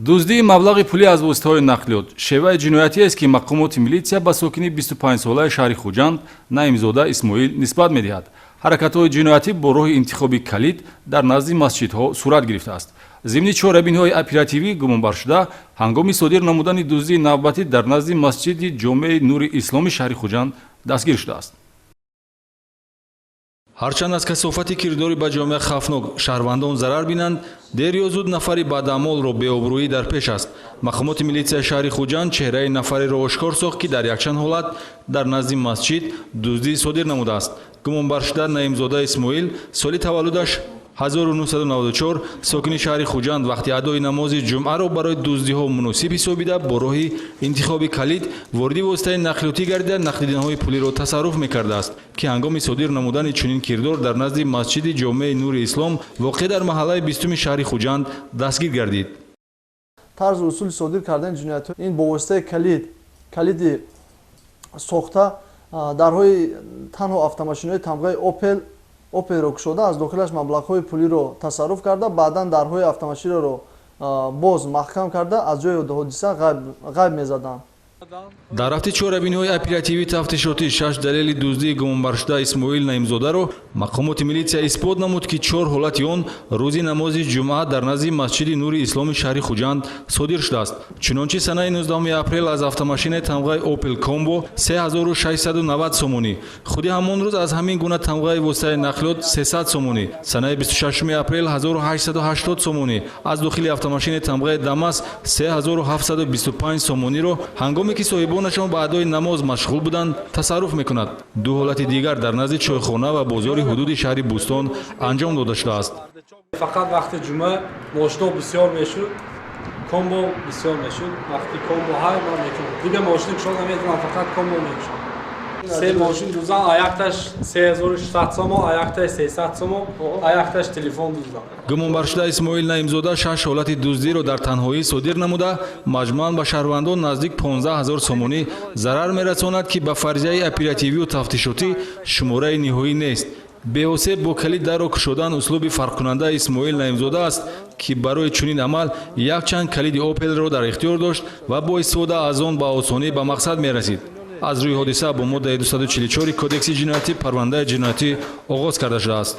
Дуздии маблағи пулӣ аз воситаҳои нақлиёт шеваи ҷиноятиест, ки мақомоти милитсия ба сокини 25-солаи шаҳри Хуҷанд Наимзода Исмоил нисбат медиҳад. Ҳаракатҳои ҷиноятӣ бо роҳи интихоби калид дар назди масҷидҳо сурат гирифтааст. Зимни чорабиниҳои оперативӣ гумонбаршуда ҳангоми содир намудани дуздии навбатӣ дар назди масҷиди ҷомеи Нури Исломи шаҳри Хуҷанд дастгир шудааст. Ҳарчанд аз касофати кирдори ба ҷомеа хавфнок шаҳрвандон зарар бинанд, дер ё зуд нафари бадаъмолро беобрӯӣ дар пеш аст. Мақомоти милитсияи шаҳри Хуҷанд чеҳраи нафареро ошкор сохт, ки дар якчанд ҳолат дар назди масҷид дуздӣ содир намудааст. Гумонбаршуда Наимзода Исмоил, соли таваллудаш 1994, сокини шаҳри Хуҷанд, вақти адои намози ҷумъаро барои дуздиҳо муносиб ҳисобида, бо роҳи интихоби калид вориди воситаи нақлиётӣ гардида, нақдинаҳои пулиро тасарруф мекардааст, ки ҳангоми содир намудани чунин кирдор дар назди масҷиди ҷомеи Нури Ислом, воқеъ дар маҳаллаи 20-уми шаҳри Хуҷанд, дастгир гардид. Тарзу усули содир кардани ҷиноятҳо ин бо воситаи калид, калиди сохта, дарҳои танҳо автомошинаҳои тамғаи Опел, Опелро кушода, аз дохилаш маблағҳои пулиро тасарруф карда, баъдан дарҳои автомошинаро боз маҳкам карда, аз ҷои ҳодиса ғайб мезаданд. Дар рафти чорабиниҳои оперативӣ тафтишотӣ шаш далели дуздии гумонбаршуда Исмоил Наимзодаро мақомоти милитсия исбот намуд, ки чор ҳолати он рӯзи намози ҷумъа дар назди масҷиди Нури Исломи шаҳри Хуҷанд содир шудааст. Чунончи, санаи 19 апрел аз автомошинаи тамғаи Опел Комбо 3690 сомонӣ, худи ҳамон рӯз аз ҳамин гуна тамғаи воситаи нақлиёт 300 сомонӣ, санаи 26 апрел 1880 сомонӣ, аз дохили автомошинаи тамғаи Дамас 3725 сомониро, ҳангоме ки соҳибонашон ба адои намоз машғул буданд, тасарруф мекунад. Ду ҳолати дигар дар назди чойхона ва бозори ҳудуди шаҳри Бӯстон анҷом дода шудааст. Фақат вақти ҷумъа мошино бисёр мешуд, Комбо бисёр мешуд. Вақти Комбо ҳай ман мекунам, дига мошини кушод наметавонам, фақат Комбо мекушам. Се мошин дуздам, а якташ 3600 сомо, а якташ 300 сомо, а якташ телефон дуздам. Гумонбаршуда Исмоил Наимзода шаш ҳолати дуздиро дар танҳоӣ содир намуда, маҷмӯан ба шаҳрвандон наздик 15 000 сомонӣ зарар мерасонад, ки ба фарзияи оперативию тафтишотӣ шумораи ниҳоӣ нест. Беосеб бо калид дарро кушодан услуби фарқкунандаи Исмоил Наимзода аст, ки барои чунин амал якчанд калиди Опелро дар ихтиёр дошт ва бо истифода аз он ба осонӣ ба мақсад мерасид. Аз рӯи ҳодиса бо моддаи 244 Кодекси ҷиноятӣ парвандаи ҷиноятӣ оғоз карда шудааст.